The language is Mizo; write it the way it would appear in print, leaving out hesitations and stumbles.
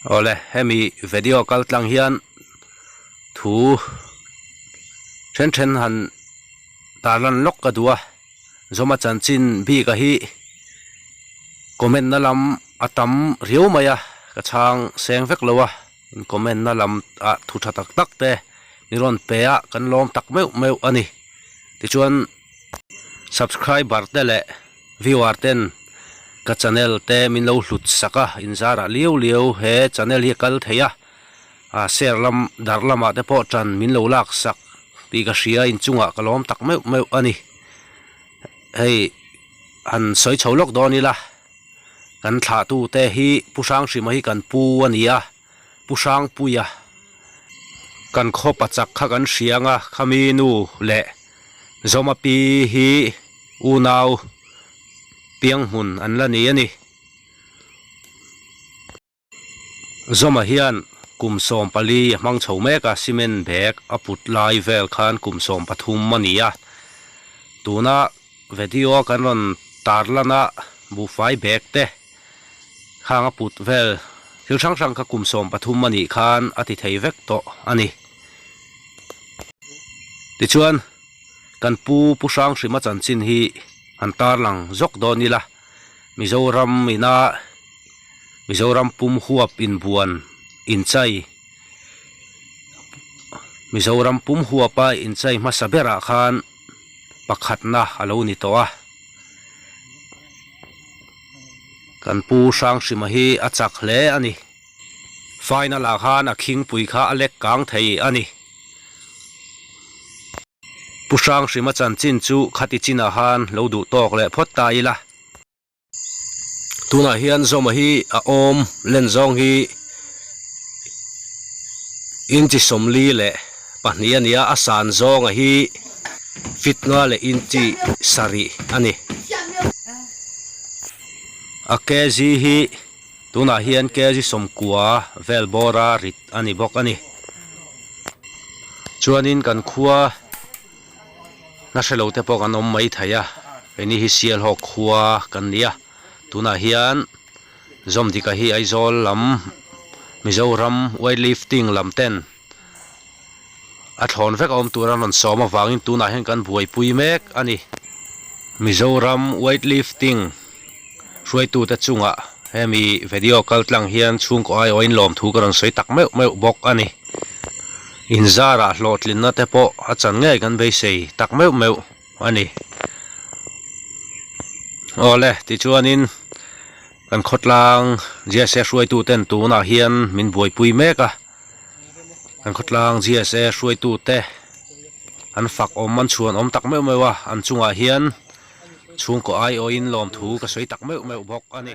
Awle hemi video kal tlang hian thu then then han tarlan lawk ka duh a Zawma chanchin bik a hi comment na lam a tam riau mai a ka chhang seng vek lo a in comment na lam ah thu tha tak tak te mi rawn pe a kan lawm tak meuh meuh a ni tichuan subscriber te leh viewer ten ka channel te min lo hlut sak a inzarah liau liau he channel hi a kal thei a ah share lam darh lamah te pawh tan min lo lak sak tih ka hria inchungah ka lawm tak meuh meuh a ni hei han sawi chho lawk dawn ila kan thlahtu te hi Pu Hranghrima hi kan pu a ni a Pu Hrangpuia kan khaw pachak kha kan hria ang a khami nu leh Zawma pi hi unau piang hmun an la ni a ni. Zawma hian kum 14 a hmang chho mek a, cement bag a put lai vel khan kum 13 a ni a. Tuna video a kan rawn tarlan a buhfai bag te khang a put vel thil hrang hrang kha kum 13 a nih khan a ti thei vek tawh a ni. Tichuan kan pu Pu Hranghrima chanchin hi han tarlang zawk dawn ila Mizoram ina Mizoram pum huap inbuan inchai Mizoram pum huapa inchai hmasa berah khan pakhatna a lo ni tawh a. Kan pu Hranghrima hi a chak hle a ni. Final ah khan a khingpui kha a lek kang thei a ni. Pu Hranghrima chanchin chu khati chinah khan lo duh tawk leh phawt ta ila. Tunah hian Zawma hi a awm len zawng hi inchi 42 a ni a, a san zawnga hi feet nga leh inchi sarih a ni. A kg hi tunah hian kg 90 vel bawra rit a ni bawk a ni. Chuanin kan khua. Hna hre lo te pawh kan awm mai thei a, keini hi Sialhawk khua kan ni a, tunah hian Zawmdika hi Aizawl lam Mizoram weight lifting lam ten a thlawn vek a awm tur a rawn sawm avangin tunah hian kan buaipui mek a ni. Mizoram weight lifting hruaitute chungah hemi video kal tlang hian chhungkaw aiawhin lawmthu ka rawn sawi tak meuh meuh bawk a ni. Inzarah hlawhtlinna te pawh a chan ngei kan beisei tak meuh meuh a ni. Awle tichuanin kan khawtlang GSA hruaituten tunah hian min buaipui mek a. Kan khawtlang GSA hruaitute an fak awm an chhuan awm tak meuh meuh a, an chungah hian chhungkaw aiawhin lawmthu ka sawi tak meuh meuh bawk a ni.